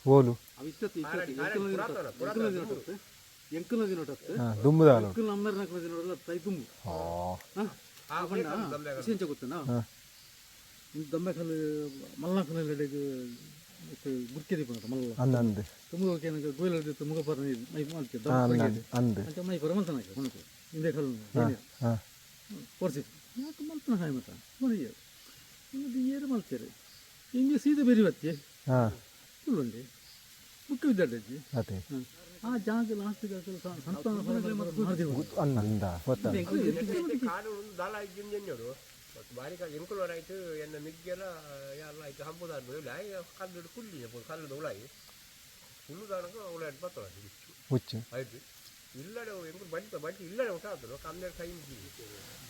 ಓಲು ದುಂಬುದಾಲ ಅಂದ್ ಅಂದ್ ಹಾಂ ಅದೇ ಆ ಜಾಗ ಲಾಸ್ಟ್ ಅಂದ ಗೊತ್ತ ಕಾಡು ಒಂದು ದಾಲ ಜಿಂಜೆಂಜೋಡು ಮತ್ತು ಬಾರಿ ಎಂಕುಲೋರ ಆಯ್ತು ಎನ್ನ ಮಿಗ್ಗೆಲ ಯಾಲ ಆಯ್ತು ಹಂಬುದಾರ್ದು ಇಲ್ಲ ಕಲ್ಲು ಕುಲ್ಲಿ ಕಲ್ಲುದ ಉಳಾಯಿ ಹುಲ್ಲುದಾನಕ ಉಳಾಡಿ ಬತ್ತಲ್ಲ ಹುಚ್ಚು ಆಯ್ತು ಇಲ್ಲಡೆ ಎಂಕುಲು ಬಡ್ಡಿ ಬಡ್ಡಿ ಇಲ್ಲಡೆ ಊಟ ಆದ್ರು ಕಮ್ಮೇಲೆ ಕೈ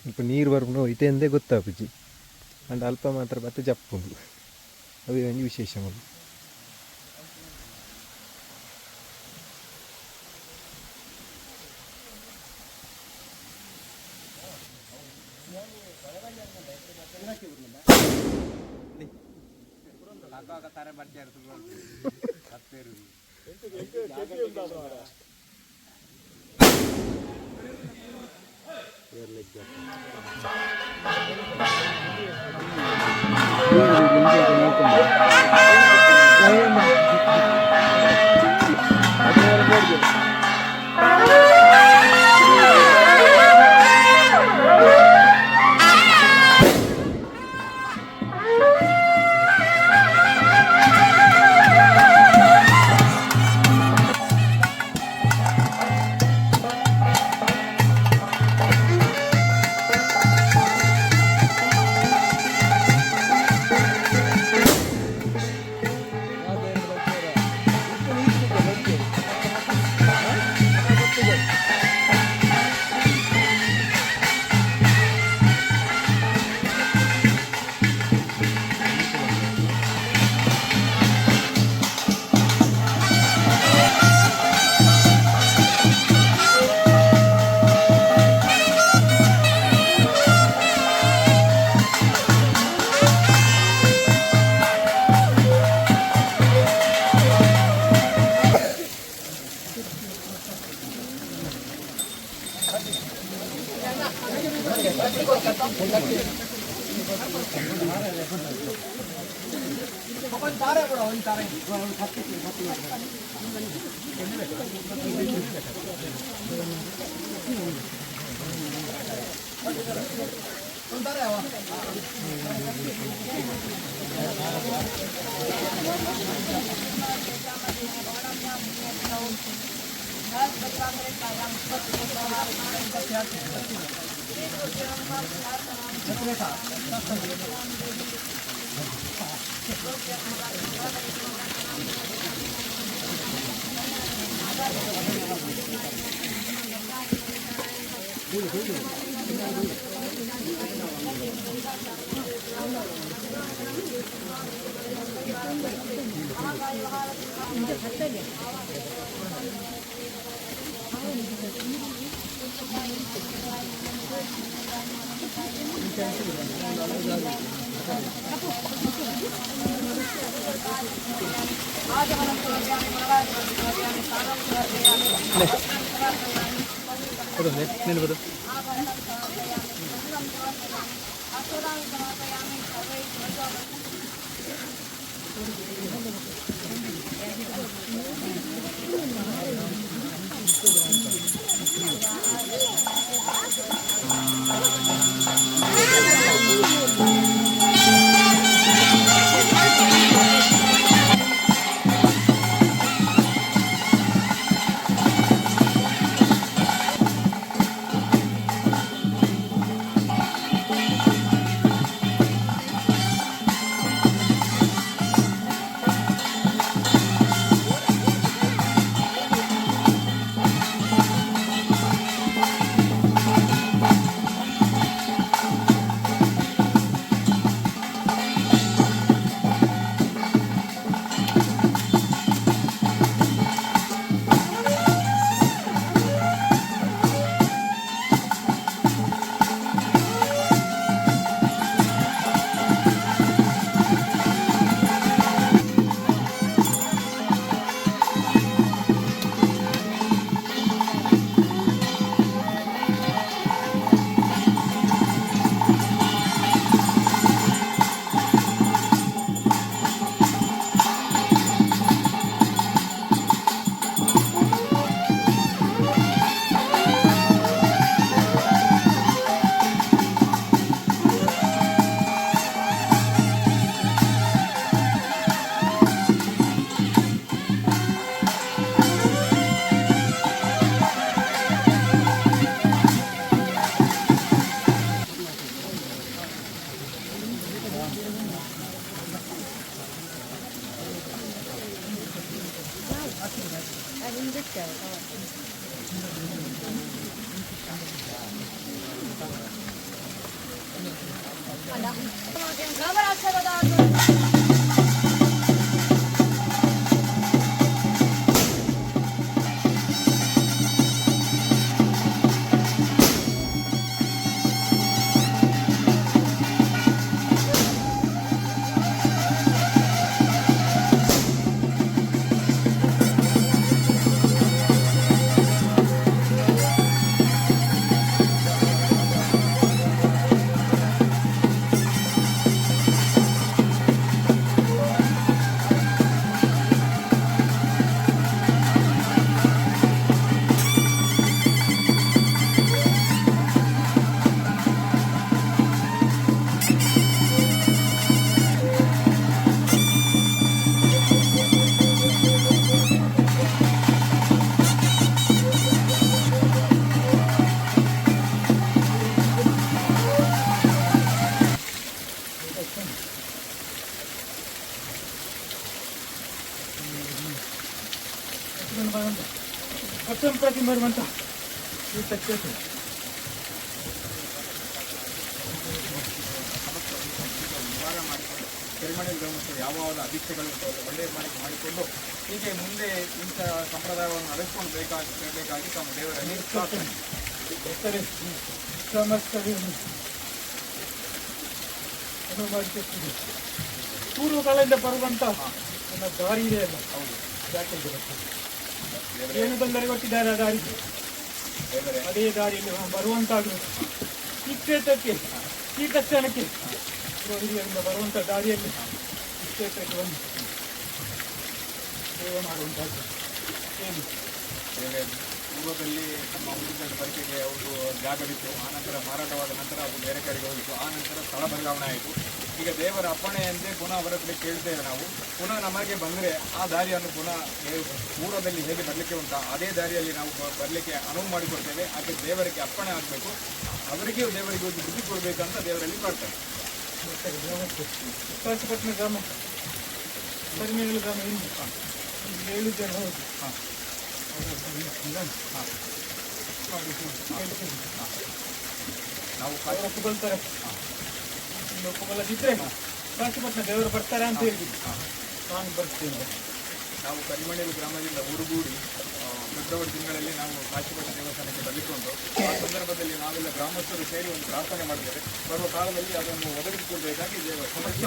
ಇಪ್ಪ ನೀರು ಬರ್ಪುಂಡು ಇತ್ತೆ ಗೊತ್ತಾಪುಜಿ ಅಂಡ ಅಲ್ಪ ಮಾತ್ರ ಬತ್ತ ಜಪ್ಪುಂಡು ಅದೇ ಒಂಜಿ ವಿಶೇಷ ಮಲ್ಲು. Kerimane ಗ್ರಾಮಸ್ಥರು ಯಾವ ಅಭಿಕ್ಷೆಗಳು ಒಳ್ಳೆಯ ಮಾಡಿಕೊಂಡು ಹೀಗೆ ಮುಂದೆ ಇಂಥ ಸಂಪ್ರದಾಯವನ್ನು ನಡೆಸಿಕೊಂಡು ಬೇಕಾಗಿ ತಮ್ಮ ದೇವರಲ್ಲಿ ಪ್ರಾರ್ಥನೆ. ಪೂರ್ವಕಾಲದಿಂದ ಬರುವಂತ ನನ್ನ ದಾರಿ ಇದೆ ಅಲ್ಲ, ಹೌದು, ಏನು ತೊಂದರೆ ಕೊಟ್ಟಿದ್ದಾರೆ ಆ ದಾರಿಗೆ, ಅದೇ ದಾರಿಯಲ್ಲಿ ಬರುವಂತಾಗಲು ಈ ಕ್ಷೇತ್ರಕ್ಕೆ ಈ ತಕ್ಷಣಕ್ಕೆ ಹಿರಿಯರಿಂದ ಬರುವಂಥ ದಾರಿಯಲ್ಲಿ ಈ ಕ್ಷೇತ್ರಕ್ಕೆ ಬಂದು ಸೇವೆ ಮಾಡುವಂಥದ್ದು. ಏನು ಪೂರ್ವದಲ್ಲಿ ನಮ್ಮ ಊರಿನ ಬರಿಕೆಗೆ ಅವರು ಜಾಗವಿತ್ತು, ಆನಂತರ ಮಾರಾಟವಾದ ನಂತರ ಅದು ಬೇರೆ ಕಡೆಗೆ ಹೋಗಿತ್ತು, ಆ ನಂತರ ಸ್ಥಳ ಬದಲಾವಣೆ ಆಯಿತು. ಈಗ ದೇವರ ಅಪ್ಪಣೆಯಂತೆ ಪುನಃ ಅವರ ಕಡೆ ಕೇಳ್ತೇವೆ ನಾವು. ಪುನಃ ನಮಗೆ ಬಂದರೆ ಆ ದಾರಿಯನ್ನು ಪುನಃ ಪೂರ್ವದಲ್ಲಿ ಹೇಗೆ ಬರಲಿಕ್ಕೆ ಉಂಟಾ ಅದೇ ದಾರಿಯಲ್ಲಿ ನಾವು ಬರಲಿಕ್ಕೆ ಅನುವು ಮಾಡಿಕೊಡ್ತೇವೆ. ಹಾಗೆ ದೇವರಿಗೆ ಅಪ್ಪಣೆ ಆಗಬೇಕು, ಅವರಿಗೆ ದೇವರಿಗೆ ಒಂದು ಬುದ್ಧಿ ಕೊಡಬೇಕಂತ ದೇವರಲ್ಲಿ ಪ್ರಾರ್ಥನೆ. ಕಾಶಿಪಟ್ಟಣ ಗ್ರಾಮ, ಕರಿಮೇಲು ಗ್ರಾಮ ಹಿಂದೆ ಹೇಳಿದ್ದೇನೆ. ಹೌದು, ಹಾಂ, ನಾವು ಒಪ್ಪಿಕೊಳ್ತಾರೆ. ಇಲ್ಲಿ ಒಪ್ಪಿಕೊಳ್ಳದಿದ್ದರೆ ಕಾಶಿಪಟ್ಟಣ ದೇವರು ಬರ್ತಾರೆ ಅಂತ ಹೇಳಿದ್ರು, ನಾನು ಬರ್ತೇನೆ. ನಾವು ಕರಿಮಣೇಲು ಗ್ರಾಮದಿಂದ ಊರುಗೂಡಿ ಫೆಬ್ರವರಿ ತಿಂಗಳಲ್ಲಿ ನಾವು ಕಾಶಿಪಟ್ಟಣ ದೇವಸ್ಥಾನಕ್ಕೆ ಬರಲಿಕ್ಕೆ ಉಂಟು. ಆ ಸಂದರ್ಭದಲ್ಲಿ ನಾವೆಲ್ಲ ಗ್ರಾಮಸ್ಥರು ಸೇರಿ ಒಂದು ಪ್ರಾರ್ಥನೆ ಮಾಡಿದ್ದೇವೆ. ಬರುವ ಕಾಲದಲ್ಲಿ ಅದನ್ನು ಒದಗಿಸಿಕೊಳ್ಬೇಕಾಗಿ ಸಮಸ್ಯೆ.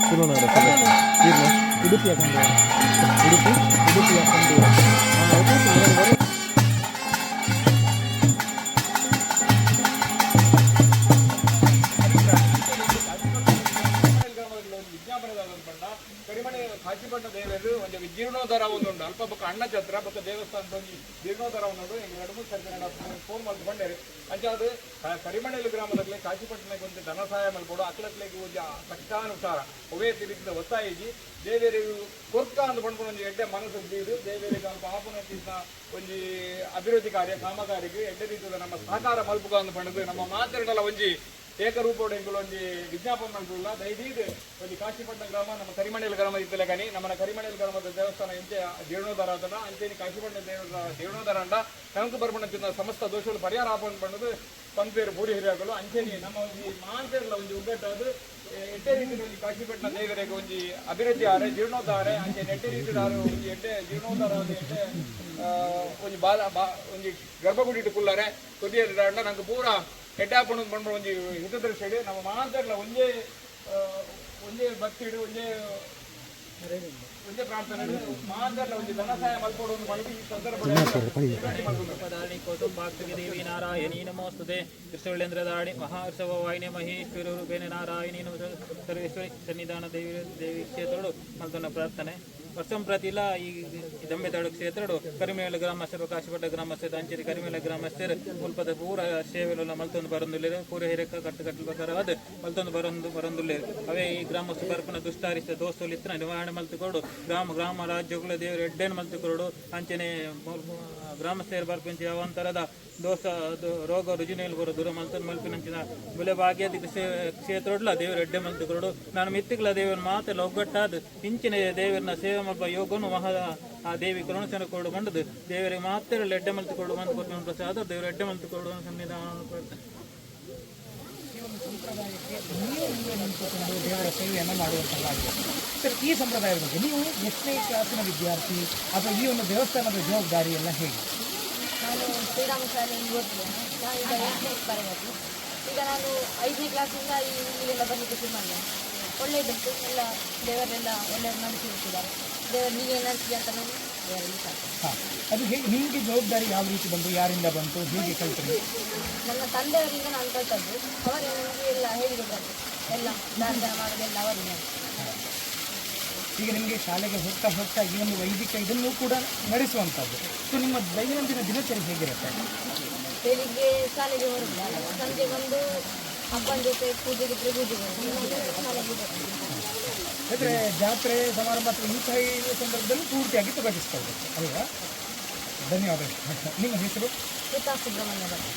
ತುಳುನಾಡ ಸದಸ್ಯ ಉಡುಪಿಯ ಕಂಡು ಉಡುಪಿ ಉಡುಪಿಯ ಕಂಡು. ಕರಿಮಣೆ ಕಾಶಿಪಟ್ಟಣ ದೇವರು ಒಂದು ಜೀರ್ಣೋದ್ಧಾರ ಒಂದು ಅಲ್ಪ ಬೊಕ್ಕ ಅಣ್ಣ ಛತ್ರ ಬೊಕ್ಕ ದೇವಸ್ಥಾನದ ಒಂಜಿ ಜೀರ್ಣೋದ್ಧಾರ ಉಂಡು. ಎಂಕ್ ಎರಡು ಮೂರು ಸರ್ತಿ ಫೋನ್ ಮಲ್ತ್ ಬಂಡೇರು. ಅಂಚಾದ್ ಕರಿಮಣೇಲು ಗ್ರಾಮದಕ್ಲೆ ಕಾಶಿಪಟ್ಟಣಕ್ಕೆ ಒಂದು ಧನ ಸಹಾಯ ಮಲ್ಪೊಡು. ಅಕ್ಲಕ್ಲೆಗ್ ಒಂಜಿ ತಕ್ಷಾನುಸಾರ ಒವೇ ರೀತಿದ ಒತ್ತಾಯಿಜಿ ದೇವೇರಿಗೆ ಕೊರ್ಕ ಅಂದ್ ಪನ್ಪುನ ಒಂಜಿ ಎಡ್ಡೆ ಮನಸ್ಸು ದೀದ್ ದೇವೇರಿಗೆ ಅಲ್ಪ ಆಪುನ ಒಂಜಿ ಅಭಿವೃದ್ಧಿ ಕಾರ್ಯ ಕಾಮಗಾರಿಗೆ ಎಡ್ಡೆ ರೀತಿದ ನಮ್ಮ ಸಹಕಾರ ಮಲ್ಪುಗ ಅಂದ್ ಪಂಡುದು ನಮ್ಮ ಮಾತೆರ್ಡಲ ಒಂಜಿ ಏಕರೂಪೋಡು ಎಂಕುಲು ಒಂಜಿ ವಿಜ್ಞಾಪನೆ ಮಲ್ಪುಲ್ಲ. ದಯದೀದ್ ಒಂಜಿ ಕಾಶಿಪಟ್ಟಣ ಗ್ರಾಮ ನಮ್ಮ ಕರಿಮಣೇಲು ಗ್ರಾಮ ಇತ್ತಲೆ ಕನಿ ನಮ್ಮ ಕರಿಮಣೇಲು ಗ್ರಾಮದ ದೇವಸ್ಥಾನ ಇಂಚೆ ಜೀರ್ಣೋದ್ಧಾರ ಆತನ ಅಂಚೆನೆ ಕಾಶಿಪಟ್ಟಣ ದೇವರ ಜೀರ್ಣೋದ್ಧಾರ ಅಂಡ ನಮಕ್ ಬರ್ಪುನ ಸಮಸ್ತ ದೋಷಗಳು ಪರಿಹಾರ ಆಪನ್ ಪಂಡುದು ಪನ್ಪೇರು ಪೂರಿ ಹಿರಿಯಾಗಲು. ಅಂಚೆನೆ ನಮ್ಮ ಒಂಜಿ ಮಾಂತೇರ್ಲ ಒಂಜಿ ಒಗ್ಗಟ್ಟಾದ್ ಎಡ್ಡೆ ರೀತಿಯ ಒಂಜಿ ಕಾಶಿಪಟ್ಟಣ ದೇವರಿಗೆ ಒಂಜಿ ಅಭಿವೃದ್ಧಿ ಆರೆ ಜೀರ್ಣೋದ್ಧಾರ ಅಂಚೆನೆ ಎಡ್ಡೆ ರೀತಿಯ ಒಂಜಿ ಎಡ್ಡೆ ಜೀರ್ಣೋದ್ಧಾರ ಆದ್ ಎಡ್ಡೆ ಒಂಜಿ ಬಾಲ ಒಂಜಿ ಗರ್ಭಗುಡಿಟ್ ಕುಲ್ಲರೆ ಕೊದಿಯರ್ ನಂಗೆ ಪೂರ ಎಡ್ಡೆ ಆಪುಂಡು ಪನ್ಪುನ ಒಂಜಿ ಹಿತದೃಷ್ಟಿಡ್ ನಮ್ಮ ಮಾತೆರ್ಲ ಒಂಜೇ ಒಂಜೇ ಭಕ್ತಿಡ್ ಒಂಜೇ ಒಂಜೇ ಪ್ರಾರ್ಥನೆ ಮಾತೆರ್ಲ ಒಂಜಿ ಧನ ಸಹಾಯ ಮಲ್ಪೊಡು ಪಂಡುದು ಈ ಸಂದರ್ಭದಲ್ಲಿ ದೇವಿ ನಾರಾಯಣಿ ನಮೋಸ್ತುತೆ. ತ್ರಿಶೂಲೇಂದ್ರದಾಣಿ ಮಹಾರ್ಷವ ವಾಹಿನಿ ಮಹೇಶ್ವರ ರೂಪೇಣ ನಾರಾಯಣಿ ನಮೋ ಸರ್ವೇಶ್ವರಿ ಸನ್ನಿಧಾನ ದೇವಿ ದೇವಿ ಕ್ಷೇತ್ರಡು ಮಲ್ತೊನ್ನ ಪ್ರಾರ್ಥನೆ. ವರ್ಷಂ ಪ್ರತಿಲ ಈ ದಂಬೆತಾಡು ಕ್ಷೇತ್ರಡು ಕರಿಮೇಲ ಗ್ರಾಮಸ್ಥರು ಕಾಶಿಪಟ್ಟ ಗ್ರಾಮಸ್ಥರು ಅಂಚೆರಿ ಕರಿಮೇಲ ಗ್ರಾಮಸ್ಥರು ಮುಲ್ಪದ ಪೂರ ಸೇವೆಲೆಲ್ಲ ಮಲ್ತೊಂದು ಬರೊಂದುಲ್ಲೆರ್. ಪೂರ ಹಿರಕ ಕಟ್ಟು ಕಟ್ಟಲು ಪ್ರಕಾರವಾದ ಮಲ್ತೊಂದು ಬರೊಂದು ಬರೊಂದುಲ್ಲೆರ್. ಅವೇ ಈ ಗ್ರಾಮಸ್ಥ ಬರ್ಪುನ ದುಷ್ಟಾರಿಷ್ಟ ದೋಸ್ತುಲು ಇತ್ತಿನ ನಿವಾರಣೆ ಮಲ್ತುಕೊಡು. ಗ್ರಾಮ ಗ್ರಾಮ ರಾಜ್ಯಗಳ ದೇವರು ಎಡ್ಡೆನ್ ಮಲ್ತುಕೊಡು. ಅಂಚನೆ ಗ್ರಾಮಸ್ಥರು ಬರ್ಪಿಂಚ ಯಾವಂತರದ ದೋಷ ರೋಗ ರುಜಿನೇಲು ಬರೋ ದೂರ ಮಲ್ತೊಂದು ಮಲ್ಪಿನಂಚಿನ ಬುಲೆ ಭಾಗ್ಯದ ಕ್ಷೇತ್ರಡ್ಲ ದೇವರು ಎಡ್ಡೆ ಮಲ್ತುಕೊಡು. ನಾನು ಮಿತ್ತಿಗ್ಲ ದೇವರ ಮಾತೆಲ್ಲ ಒಗ್ಗಟ್ಟಾದ ಇಂಚಿನ ದೇವರನ್ನ ಸೇವೆ ಮಲ್ಪ ಯೋಗನು ಮಹಾ ಆ ದೇವಿ ಕರುಣಸನ ಕೊಡು ಬಂಡದು ದೇವರಿಗೆ ಮಾತ್ರ ಎಡ್ಡೆ ಮಲ್ತುಕೊಡು ಮಂತ್ ಕೊಟ್ಟು ಪ್ರಸಾದ ದೇವರು ಎಡ್ಡೆ ಮಲ್ತುಕೊಡು ಸನ್ನಿಧಾನ ಪ್ರಾರ್ಥನೆ. ಈ ಒಂದು ಸಂಪ್ರದಾಯಕ್ಕೆ ನೀವು ನೀವೇ ನಿಂತುಕೊಂಡು ದೇವರ ಸೇವೆಯನ್ನು ಮಾಡುವಂಥದ್ದಾಗಿದೆ. ಸರ್, ಈ ಸಂಪ್ರದಾಯದ ಬಗ್ಗೆ ನೀವು ಎಷ್ಟನೇ ಕ್ಲಾಸಿನ ವಿದ್ಯಾರ್ಥಿ ಅಥವಾ ಈ ಒಂದು ದೇವಸ್ಥಾನದ ಜವಾಬ್ದಾರಿ ಎಲ್ಲ ಹೇಗೆ? ನಾನು ಶ್ರೀರಾಮ ಶಾಲೆಯಲ್ಲಿ ಓದ್ತಿದ್ದೇನೆ. ನಾನು ಈಗ 8ನೇ ತರಗತಿ. ಈಗ ನಾನು 5ನೇ ಕ್ಲಾಸಿಂದ ಈ ಇಲ್ಲಿಗೆಲ್ಲ ಬರಲಿಕ್ಕೆ ಶುರು ಮಾಡಿದ್ದೇನೆ. ಒಳ್ಳೆಯದುಂಟು ಎಲ್ಲ. ದೇವರೆಲ್ಲ ಒಳ್ಳೆಯದು ನಡೆಸಿರ್ತಿದ್ದಾರೆ. ದೇವರು ಹೀಗೆ ನಡೆಸಿ ಅಂತ ನಾನು ದೇವರಲ್ಲಿ ಪ್ರಾರ್ಥನೆ. ಹಾಂ, ಅದು ಹೇಗೆ ನಿಮಗೆ ಜವಾಬ್ದಾರಿ ಯಾವ ರೀತಿ ಬಂತು, ಯಾರಿಂದ ಬಂತು, ಹೇಗೆ ಕಲ್ತ್ರಿ? ನನ್ನ ತಂದೆಯವರಿಂದ ನಾನು ಕಲ್ತದ್ದು. ಅವರೇ ನನಗೆ ಎಲ್ಲ ಹೇಳಿಕೊಟ್ಟದ್ದು. ಎಲ್ಲ ದಾನ ಮಾಡೋದೆಲ್ಲ ಅವರಿಂದ. ಈಗ ನಿಮಗೆ ಶಾಲೆಗೆ ಹೋಗ್ತಾ ಹೋಗ್ತಾ ಈ ಒಂದು ವೈದಿಕ ಇದನ್ನು ಕೂಡ ನಡೆಸುವಂಥದ್ದು. ಸೊ ನಿಮ್ಮ ದೈನಂದಿನ ದಿನಚರಿ ಹೇಗಿರುತ್ತೆ? ಬೆಳಿಗ್ಗೆ ಶಾಲೆಗೆ ಹೊರಡುದು, ಸಂಜೆ ಬಂದು ಅಪ್ಪನ ಜೊತೆ ಪೂಜೆಗಿದ್ರೆ ಪೂಜೆಗೆ ಹೋಗುದು, ಇಲ್ಲಾಂದ್ರೆ ಶಾಲೆಗೆ ಬರುದು. ಅಂದರೆ ಜಾತ್ರೆ ಸಮಾರಂಭ ಅಥವಾ ಇಂತಹ ಈ ಸಂದರ್ಭದಲ್ಲಿ ಪೂರ್ತಿಯಾಗಿ ತೊಡಗಿಸ್ಕೊಳ್ಬೇಕು ಅಲ್ವಾ? ಧನ್ಯವಾದಗಳು. ನಿಮ್ಮ ಹೆಸರು? ಕೃತಾ ಸುಬ್ರಹ್ಮಣ್ಯ ಭಟ್.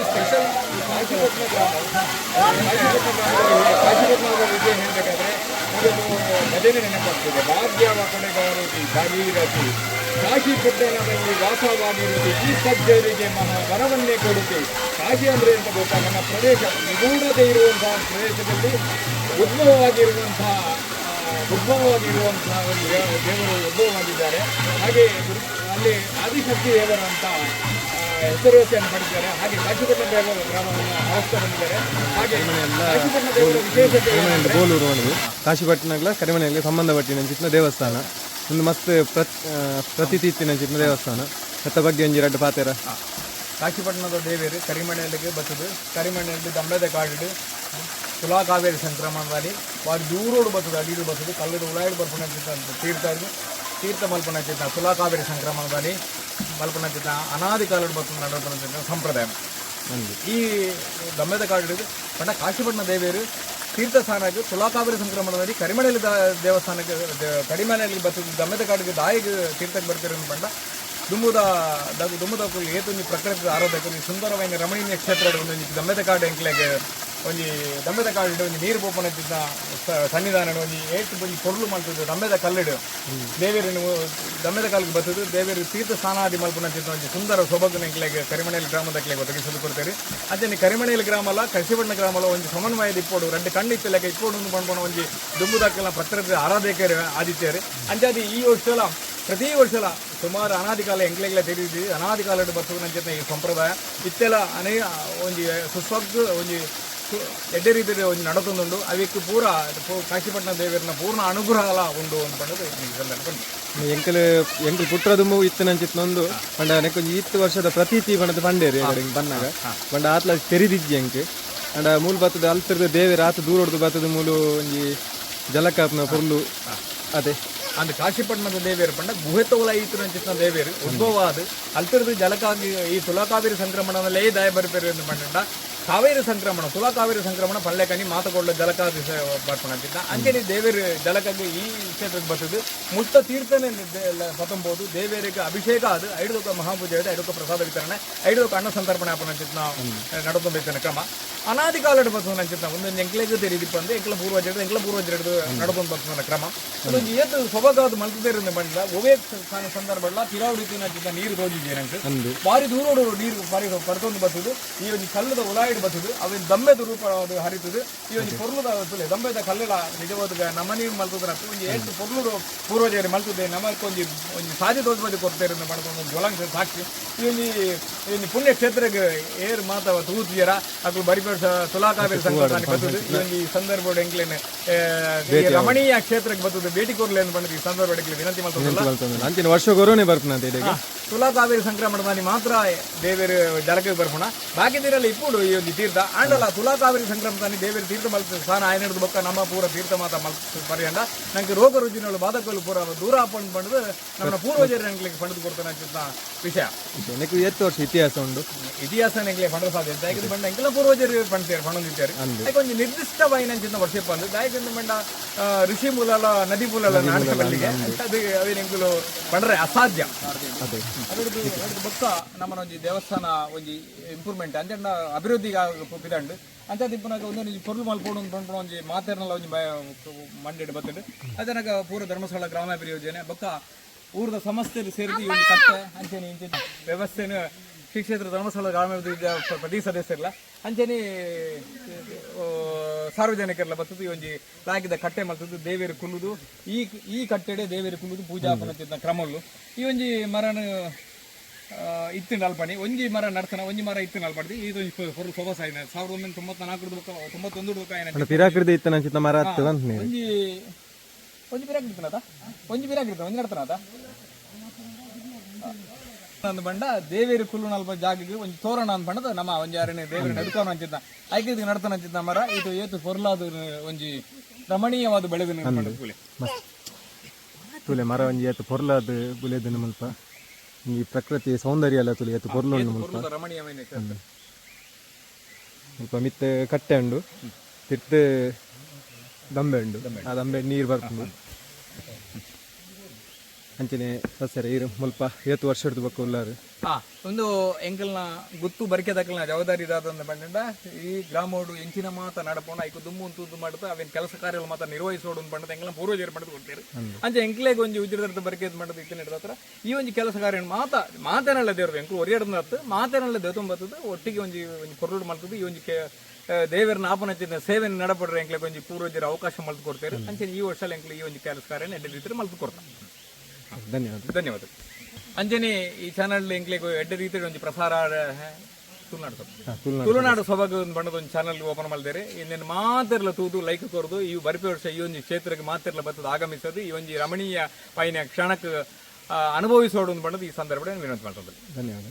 ಸ್ಪೆಷಲ್ ಕಾಶಿಪಟ್ಟಣ ಗ್ರಾಮ. ಕಾಶಿಪಟ್ಟಣ ಗ್ರಾಮದಲ್ಲಿ ಕಾಶಿಪಟ್ಟಣದ ವಿಷಯ ಹೇಳಬೇಕಾದ್ರೆ ಮೊದಲು ಭಜನೆ ನೆನಪಾಗ್ತದೆ. ಭಾಗ್ಯವ ಕೊನೆಗಾರತಿ ಭಾಗೀರಥಿ ಕಾಶಿಪಟ್ಟಣದಲ್ಲಿ ವಾಸವಾಗಿರುವುದು ಈ ಸಜ್ಜರಿಗೆ ಮಹಾ ವರವನ್ನೇ ಕೊಡುತ್ತೆ. ಕಾಶಿ ಅಂದರೆ ಎಂತ ಗೊತ್ತಾ? ನಮ್ಮ ಪ್ರದೇಶ ನಿಗೂಢತೆ ಇರುವಂತಹ ಪ್ರದೇಶದಲ್ಲಿ ಉದ್ಭವವಾಗಿರುವಂತಹ ಒಂದು ದೇವರು ಉದ್ಭವವಾಗಿದ್ದಾರೆ. ಹಾಗೆ ಅಲ್ಲಿ ಆದಿಶಕ್ತಿ ದೇವರು ಅಂತ ಹೆಸರುವಾಸಿಯನ್ನು ಪಡೆದಿದ್ದಾರೆ. ಹಾಗೆ ಕಾಶಿಪಟ್ಟಣ ದೇವರ ಗ್ರಾಮವನ್ನು ಅರಸ್ತಾ ಬಂದಿದ್ದಾರೆ. ಹಾಗೆ ಕಾಶಿಪಟ್ಟಣ ದೇವರ ವಿಶೇಷತೆ ಕರಿಮನೆಯಿಂದ ಬೋಲೂರು ಅನ್ನೋದು ಕಾಶಿಪಟ್ಟಣಗಳ ಕರಿಮನೆಯಲ್ಲಿ ಸಂಬಂಧಪಟ್ಟಿನ ದೇವಸ್ಥಾನ. ಒಂದು ಮಸ್ತ್ ಪ್ರತೀತಿ ಇತ್ತಿನ ದೇವಸ್ಥಾನ. ಅತ್ತ ಬಗ್ಗೆ ಒಂಜಿ ರಡ್ಡು ಪಾತೆರ. ಕಾಶಿಪಟ್ಟಣದ ದೇವೇರು ಕರಿಮನೆಯಲ್ಲಿಗೆ ಬರ್ತದೆ. ಕರಿಮನೆಯಲ್ಲಿ ದಂಬೆದ ಕಾಡಿಡು ತುಲಾ ಕಾವೇರಿ ಸಂಕ್ರಮಣದಲ್ಲಿ ಬಾರಿ ದೂರೋಡು ಬರ್ತದೆ. ಅಡಿಡು ಬರ್ತದೆ. ಕಲ್ಲಡು ಉಳಾಯಿಡು ಬರ್ಪುನ ತೀರ್ಥ ಇದು ತೀರ್ಥ ಮಲ್ಪುನ ತುಲಾ ಕಾವೇರಿ ಸಂಕ್ರಮಣದಲ್ಲಿ ಮಲ್ಪುನ ಅನಾದಿ ಕಾಲಡು ಬರ್ತದೆ ನಡಪುನ ಸಂಪ್ರದಾಯ. ಈ ದಂಬೆದ ಕಾಡಿಡು ಪಂಡ ಕಾಶಿಪಟ್ಟಣ ದೇವೇರು ತೀರ್ಥ ಸ್ಥಾನಕ್ಕೆ ತುಲಾ ಕಾವೇರಿ ಸಂಕ್ರಮಣದಲ್ಲಿ ಕರಿಮನೆಯಲ್ಲಿ ದೇವಸ್ಥಾನಕ್ಕೆ ಕರಿಮನೆಯಲ್ಲಿ ಬರ್ತದೆ. ದಂಬೆದ ಕಾಡಿಗೆ ದಾಯಿಗೆ ತೀರ್ಥಕ್ಕೆ ಬರ್ತಿರೋ ಪಂಡ ದುಮ್ಮುದ ದುಮ್ಮುದ ಏತೊಂಜಿ ಪ್ರಕೃತಿ ಆರಾಧಕರು ಸುಂದರವಾಯಿನ ರಮಣೀಯ ಕ್ಷೇತ್ರ ಒಂದೊಂಜಿ ದಂಬೆದ ಕಾಡು ಎಂಕ್ಲೆಗ್ ಒಂಜಿ ದಂಬೆದ ಕಾಡಿಡು ಒಂಜಿ ನೀರು ಪೋಪುನಂಚಿನ ಸನ್ನಿಧಾನ ಒಂಜಿ ಏಟ್ ಒಂಜಿ ಪೊರ್ಲು ಮಲ್ತದ್ದು ದಂಬೆದ ಕಲ್ಲಿಡು ದೇವೆರನ್ನು ದಂಬೆದ ಕಾಲಿಗೆ ಬತ್ತದು ದೇವೆರು ತೀರ್ಥ ಸ್ನಾನಾದಿ ಮಲ್ಪುನಂಚಿನ ಒಂಜಿ ಸುಂದರ ಸೊಬಗು ಎಂಕ್ಲೆಗ್ ಕರಿಮಣೇಲಿ ಗ್ರಾಮದಕ್ಲೆಗ್ ಒದಗಿಸಲು ಕೊಡ್ತೇವೆ. ಅಂಚನೆ ಕರಿಮಣೇಲಿ ಗ್ರಾಮಲ ಕಸಿಬಣ್ಣ ಗ್ರಾಮಲ ಒಂಜಿ ಸಮನ್ವಯದ ಇಪ್ಪೋಡು ರಡ್ಡು ಕಣ್ಣು ಇತ್ತಲೆಕ್ಕ ಇಪ್ಪೋಡು ಪನ್ಪುನ ಒಂಜಿ ದುಂಬುದಕ್ಕೆಲ್ಲ ಪ್ರಕೃತಿ ಆರಾಧಕರು ಆದಿತ್ಯರು. ಅಂಚಾದಿ ಈ ವರ್ಷಲ ಪ್ರತಿ ವರ್ಷಲ ಸುಮಾರು ಅನಾದಿ ಕಾಲ ಎಂಕ್ಲೆಗ್ಲ ತಿಳಿದಿದ್ದೀವಿ ಅನಾದಿ ಕಾಲಡ್ ಬರ್ತುನಂಚಿನ ಈ ಸಂಪ್ರದಾಯ ಇತ್ತೆಲ್ಲ ಅನೇಕ ಒಂಜಿ ಸುಸ್ವಗ್ ಒಂಜಿ ಎಡ್ಡೆ ರೀತಿಯ ಒಂಜಿ ನಡತೊಂದುಂಡು. ಅವಿಕ್ ಪೂರ ಕಾಶಿಪಟ್ಟಣ ದೇವರನ ಪೂರ್ಣ ಅನುಗ್ರಹ ಉಂಡು ಅಂತ ಪಂಡದು ಈ ಸಂದರ್ಭ. ಎಂಕಲ್ ಎಂಕಲ್ ಪುಟ್ಟರದುಂಬು ಇತ್ತನಂಚಿತ್ತನೊಂದು ಪಂಡ ನೆಕ್ಕೊಂಜಿ ಇತ್ತು ವರ್ಷದ ಪ್ರತೀತಿ ಪಂಡದು ಪಂಡೇರಿ ಬನ್ನಾಗ ಪಂಡ ಆತ್ಲ ತೆರಿದಿಜ್ಜಿ ಎಂಕ್ ಅಂಡ ಮೂಲು ಬತ್ತದ ಅಲ್ತರದ ದೇವೆರ್ ಆತ ದೂರೊಡ್ದು ಬತ್ತದ ಮೂಲು ಒಂಜಿ ಜಲಕಾಪ್ನ ಪೊರ್ಲು ಅದೇ ಅಂದ್ ಕಾಶಿಪಟ್ಟಣದ ದೇವೇರು ಪಂಡ ಗುಹೆತೋಲ ಈತನಂಚಿತ್ತಿನ ದೇವೇರು ಉದ್ಭವ ಅದು ಅಲ್ತರದ ಜಲಕಾಗಿ ಈ ತುಲಾಕಾವೇರಿ ಸಂಕ್ರಮಣದಲ್ಲೇ ದಯ ಬರ್ಪೇರು ಎಂದು ಪಂಡ ಕಾವೇರಿ ಸಂಕ್ರಮಣ ತುಲಾ ಕಾವೇರಿ ಸಂಕ್ರಮಣ ಪಲ್ಲೆಕನಿ ಮಾತಕೊಳ್ಳ ಜಲಕಾದಿ ಬರ್ಪಣಂತಿದ್ದ. ಅಂಚನೆ ದೇವೇರು ಜಲಕಾಗಿ ಈ ಕ್ಷೇತ್ರಕ್ಕೆ ಬರ್ತದೆ ಮುತ್ತ ತೀರ್ಥನೇ ಪತಂಬೋದು ದೇವೇರಿಗೆ ಅಭಿಷೇಕ ಅದು ಐಡುದೊಕ್ಕ ಮಹಾಪೂಜೆ ಅದು ಐಡುಕ ಪ್ರಸಾದ ವಿತರಣೆ ಐಡುದೊಕ್ಕ ಅನ್ನ ಸಂತರ್ಪಣೆ ಆಪನಂಚಿತ್ನ ನಡತೊಂದಿತ್ತಿನ ಕ್ರಮ ಅನಾದಿ ಕಾಲಡ್ ಬರ್ತದೆ ಒಂದೊಂದು ಎಂಕ್ಲೆಗ್ ತೆರಿದಿಪ್ಪಂದು ಎಂಕ್ಲ ಪೂರ್ವಜರು ಎಂಕ್ಲ ಪೂರ್ವಜರು ನಡತೊಂದು ಬರ್ತದೆ ಕ್ರಮ. ಒಂದೊಂದು ಏತು ಸೊಬಗಾದ ಮಲ್ತದೇರಿಂದ ಬಂಡ ಒವೇ ಸಂದರ್ಭ ತಿರಾವಡಿ ನೀರು ತೋಜಿದ್ದೆ ನಂಗೆ ಬಾರಿ ದೂರೋಡು ನೀರು ಬಾರಿ ಪರ್ತೊಂದು ಬರ್ತದೆ. ಈ ಒಂಜಿ ಕಲ್ಲದ ಉಲಾಯಿಡ್ ಬರ್ತದೆ ಅವಿನ ದಂಬೆದ ರೂಪ ಅದು ಹರಿತದೆ. ಈ ಒಂಜಿ ಪೊರ್ಲುದ ತುಲೆ ದಂಬೆದ ಕಲ್ಲೆಲ ನಿಜವಾದ ನಮನಿ ಮಲ್ತದ್ರ ಒಂಜಿ ಏತು ಪೊರ್ಲುಡು ಪೂರ್ವಜರು ಮಲ್ತದೆ ನಮಕ್ ಒಂಜಿ ಒಂಜಿ ಸಾಜಿ ತೋಜಿ ಕೊಡ್ತೇರೆ ಪಂಡ ಒಂದು ಜೊಲಾಂಶ ಸಾಕ್ಷಿ. ಈ ಒಂಜಿ ಈ ಒಂಜಿ ಪುಣ್ಯ ಕ್ಷೇತ್ರಕ್ಕೆ ಏರ್ ಮಾತ ತೂತಿಯರ ಅಕ್ಲು ಬರಿಪೇರ್ ತುಲಾಕಾವೇರಿ ಸಂಕ್ರಮಣ ಬರ್ತದೆ. ಈ ಒಂಜಿ ಸಂದರ್ಭ ಎಂಕ್ಲೇನೆ ರಮಣೀಯ ಕ್ಷೇತ್ರಕ್ಕೆ ಬರ್ತದೆ ಭೇಟಿ ಕೊರ್ಲೆ ಅಂತ ಪಂಡದು ಈ ಸಂದರ್ಭ ವಿನಂತಿ ಮಲ್ತದಲ್ಲ. ಅಂಚಿನ ವರ್ಷ ಗೊರೋನೆ ಬರ್ಪುನಂತ ಇಡೆಗ್ ತುಲಾ ಕಾವೇರಿ ಸಂಕ್ರಮಣದಾನಿ ಮಾತ್ರ ದೇವೇರು ಜಲಕ್ಕೆ ಬರ್ಪುಣ ಬಾಕಿ ನೀರಲ್ಲಿ ಇಪ್ಪುಡು ಈ ಒಂದು ತೀರ್ಥ ಆಂಡಲ ತುಲಾ ಕಾವೇರಿ ಸಂಕ್ರಮಣದಾನಿ ದೇವೇರು ತೀರ್ಥ ಮಲ್ತ ಸ್ನಾನ ಆಯನಡ್ದು ಬೊಕ್ಕ ನಮ್ಮ ಪೂರ ತೀರ್ಥ ಮಾತ ಮಲ್ತ ಪರಿಯಂಡ ನಂಗೆ ರೋಗ ರುಜಿನಗಳು ಬಾಧಕಗಳು ಪೂರ ದೂರ ಪಂಡ್ ಪಂಡದು ನಮ್ಮ ಪೂರ್ವಜರು ನಂಗೆ ಪಂಡದು ಕೊಡ್ತಾನೆ ಅಂತ ವಿಷಯ. ನೆಕ್ಕು ಏತ್ ವರ್ಷ ಇತಿಹಾಸ ಉಂಡು ಇತಿಹಾಸ ನಂಗೆ ಪಂಡ ಸಾಧ್ಯ ದಾಯಕ ಬಂಡ ಎಂಕೆಲ್ಲ ಪೂರ್ವಜರು ಪಂಡ್ತೇರು ಪಂಡೊಂದಿದ್ದಾರೆ ಅದಕ್ಕೆ ಒಂಜಿ ನಿರ್ದಿಷ್ಟವಾಯಿನಂಚಿನ ವರ್ಷ ಬಂದು ದಾಯಕ ಬಂಡ ಋಷಿ ಮೂಲಲ ನದಿ ಮೂಲಲ ನಾಟಕ ಬಲ್ಲಿಗೆ ಅದು ಅವೇನೆಂಕುಲು ಪಂಡ್ರೆ ಅಸಾಧ್ಯ. ಅದೇ ಅದ್ರದ್ದು ಅದ್ರದ್ದು ಬೊಕ್ಕ ನಮ್ಮನ ಒಂಜಿ ದೇವಸ್ಥಾನ ಒಂಜಿ ಇಂಪ್ರೂವ್ಮೆಂಟ್ ಅಂಚ ಅಭಿವೃದ್ಧಿ ಪಿದಂಡು ಅಂಚ ತಿಪ್ಪುನಾಗ ಒಂದೊಂದು ಪೊರ್ಲು ಮಲ್ಪೋಡು ಪಂಡ್ಪುನ ಒಂಜಿ ಮಾತೆರ್ನಲ ಒಂಜಿ ಮಂಡೆಡ್ ಬತ್ತುಂಡು. ಅದನಗ ಪೂರ ಧರ್ಮಸ್ಥಳ ಗ್ರಾಮಾಭಿವೃದ್ಧಿ ಯೋಜನೆ ಬೊಕ್ಕ ಊರದ ಸಮಸ್ಯೆ ಸೇರಿದು ಈ ಒಂಜಿ ಕಟ್ಟೆ ಅಂಚನೆ ಇಂಚಿನ ವ್ಯವಸ್ಥೆನ ಶ್ರೀ ಕ್ಷೇತ್ರ ಧರ್ಮಸ್ಥಳ ಗ್ರಾಮಾಭಿವೃದ್ಧಿ ಪ್ರತಿ ಸದಸ್ಯರಲ್ಲ ಅಂಚನೆ ಸಾರ್ವಜನಿಕರೆಲ್ಲ ಬರ್ತದೆ. ಈ ಒಂಜಿ ಲಾಗಿದ ಕಟ್ಟೆ ಮಲ್ತದ್ದು ದೇವೇರು ಕುಲ್ಲುದು ಈ ಈ ಕಟ್ಟೆಡೆ ದೇವೇರು ಕುಲ್ಲುದು ಪೂಜಾ ಪನಚಿನ ಕ್ರಮಲ್ಲು ಈ ಒಂಜಿ ಮರನ ಇತ್ತಿನ ಅಲ್ಪಣಿ ಒಂಜಿ ಮರ ನಡ್ತನ ಒಂಜಿ ಮರ ಇತ್ತಿನ ಅಲ್ಪಡಿ ಇದು ಪೊರ್ಲು ಸೊಬಸಾಯಿನ 1994 91 ಪಿರಾಕೃತಿ ಇತ್ತನಂಚಿನ ಮರ ಒಂಜಿ ಒಂಜಿ ಪಿರಾಕೃತಿ ಒಂಜಿ ಪಿರಾಕೃತಿ ಒಂಜಿ ನಡ್ತನಾತ ಅಂದ್ ಬಂಡ ದೇವೇರು ಕುಲ್ಲು ನಲ್ಪ ಜಾಗಕ್ಕೆ ಒಂಜಿ ತೋರಣ ಅಂದ್ ಬಂಡದ ನಮ್ಮ ಒಂಜಿ ಅರಣೆ ದೇವೇರು ನಡ್ಕೋಣ ಅಂಚಿದ್ದ ಐಕೆ ಇದಕ್ಕೆ ನಡ್ತನ ಅಂಚಿದ್ದ ಮರ ಇದು ಏತು ಪೊರ್ಲಾದ ಒಂಜಿ ರಮಣೀಯವಾದ ಬೆಳೆದಿನ ಕೂಲೆ ತುಲೆ ಮರ ಒಂಜಿ ಏತು ಪೊರ್ಲಾದ ಬುಲೆದಿನ ಮುಲ್ಪ ಈ ಪ್ರಕೃತಿ ಸೌಂದರ್ಯ ಎಲ್ಲ ತುಲೆ ಏತು ಪೊರ್ಲು ಉಂಡು ಮುಲ್ಪ ರಮಣೀಯమైన ಮುಲ್ಪ ಮಿತ್ತ ಕಟ್ಟೆ ಉಂಡು ತಿರ್ತು ದಂಬೆ ಉಂಡು ಆ ದಂಬೆ ನೀರು ಬರ್ಪುಂಡು. ಅಂಚನೆ ಸಸ್ಯರ ಇರು ಮುಲ್ಪ ಏತು ವರ್ಷದ ಬೊಕ್ಕ ಉಲ್ಲಾರು. ಒಂದು ಎಂಕಲ್ನ ಗುತ್ತು ಬರಿಕೆ ದಕ್ಕಲ್ನ ಜವಾಬ್ದಾರಿ ಇದಾದಂದ ಬಂಡ ಈ ಗ್ರಾಮೋಡು ಎಂಚಿನ ಮಾತ ನಡಪೋಣ ಐಕು ದುಮ್ಮು ಉಂತು ಮಾಡುತ್ತ ಅವೇನ್ ಕೆಲಸ ಕಾರ್ಯಗಳು ಮಾತ ನಿರ್ವಹಿಸೋಡು ಪಂಡದ ಎಂಕಲ್ನ ಪೂರ್ವಜರು ಪಡೆದು ಕೊಡ್ತೀರಿ. ಅಂಚೆ ಎಂಕ್ಲೆಗ್ ಒಂಜಿ ಉಜ್ಜಿರದರ್ಥ ಬರಿಕೆ ಮಾಡದ ಇತ್ತಿನ ಹತ್ರ ಈ ಒಂಜಿ ಕೆಲಸ ಕಾರ್ಯ ಮಾತ ಮಾತೇನಲ್ಲ ದೇವ್ರದ್ದು ಎಂಕ್ಲು ಒರಿಯಡ್ದ ಹತ್ತು ಮಾತೇನಲ್ಲ ದೇವತೊಂಬತ್ತದ ಒಟ್ಟಿಗೆ ಒಂಜಿ ಒಂಜಿ ಕೊರಡು ಮಾಡ್ತದೆ ಈ ಒಂಜಿ ದೇವರನ್ನ ಆಪನಚ್ಚಿನ ಸೇವೆ ನಡಪಡ್ರೆ ಎಂಕ್ಲೆಗ್ ಒಂಜಿ ಪೂರ್ವಜರ ಅವಕಾಶ ಮಲ್ತು ಕೊಡ್ತೇವೆ. ಅಂಚೆ ಈ ವರ್ಷ ಎಂಕ್ಲು ಈ ಒಂಜಿ ಕೆಲಸ ಕಾರ್ಯ ಎಡ್ಡೆ ರೀತಿಯಲ್ಲಿ ಮಲ್ತು ಕೊಡ್ತಾರೆ. ಧನ್ಯವಾದ ಧನ್ಯವಾದ. ಅಂಜನಿ ಈ ಚಾನಲ್ ಎಂಕ್ಲೆಗ್ ಎಡ್ಡೆ ರೀತಿಯಲ್ಲಿ ಒಂಜಿ ಪ್ರಸಾರ ತುಳುನಾಡು ಸಭೆ ತುಳುನಾಡು ಸಭಾಗ ಒಂದು ಬಣ್ಣದ ಒಂದು ಚಾನಲ್ ಓಪನ್ ಮಾಡಿದ್ದಾರೆ. ಇನ್ನೇನು ಮಾತೆರ್ಲ ತೂದು ಲೈಕ್ ಕೊರ್ದು ಈ ಬರ್ಪೆ ವರ್ಷ ಈ ಒಂಜಿ ಕ್ಷೇತ್ರಕ್ಕೆ ಮಾತೆರ್ಲ ಬತ್ತದ ಆಗಮಿಸೋದು ಈ ಒಂಜಿ ರಮಣೀಯ ಪೈನ ಕ್ಷಣಕ್ಕೆ ಅನುಭವಿಸೋಡು ಒಂದು ಬಣ್ಣದ ಈ ಸಂದರ್ಭದಲ್ಲಿ ವಿನಂತಿ ಮಾಡ್ತದೆ. ಧನ್ಯವಾದ.